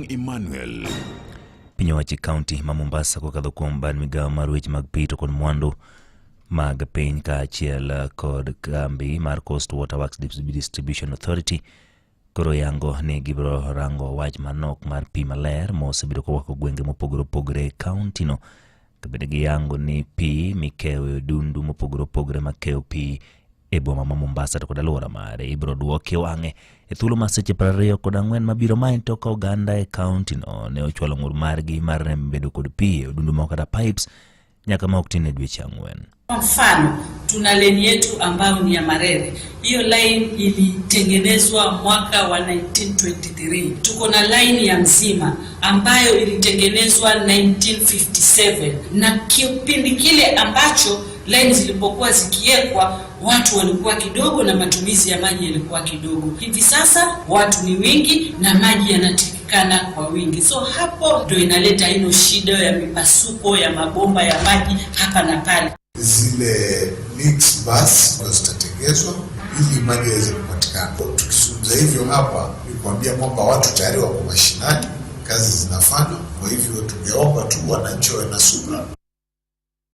Emmanuel. Piny owacho e kaunti ma Mombasa kokadho kuom bad migawo mar weche mag pi to kod mwandu mag piny kaachiel kod kambi mar Coast Water Works Distribution Authority koro yango ni gibiro rango wach mar nok mar pi maler mosebedo kowako gwenge mopogore opogore e kauntino to bende giyango ni pi mikeyo e odundu mopogore opogore makeyo pi e boma ma Mombasa to kod alwora mare ibiro duoki wang'e e thuolo mar seche 24 mabiro. Ma en tok ka oganda e kaunti no ne ochwalo ng'ur margi mar rem bedo kod pi e odundu moko kata pipes nyaka ma ok tin e dweche 4. Kwa mfano tuna leni yetu ambayo ni ya Marere. Hiyo line ilitengenezwa mwaka wa 1923. Tuko na line ya Mzima ambayo ilitengenezwa 1957, na kipindi kile ambacho line zilipokuwa zikiwekwa watu walikuwa kidogo na matumizi ya maji yalikuwa kidogo. Hivi sasa watu ni wingi na maji yanatikana kwa wingi, so hapo ndio inaleta hilo shida ya mipasuko ya mabomba ya maji hapa na pale. Zile mix bus zitatengezwa ili maji yaweze kupatikana. Tukizungumza hivyo hapa ni kuambia kwamba watu tayari wako mashinani, kazi zinafanywa. Kwa hivyo tungeomba tu wananchi wawe na subira.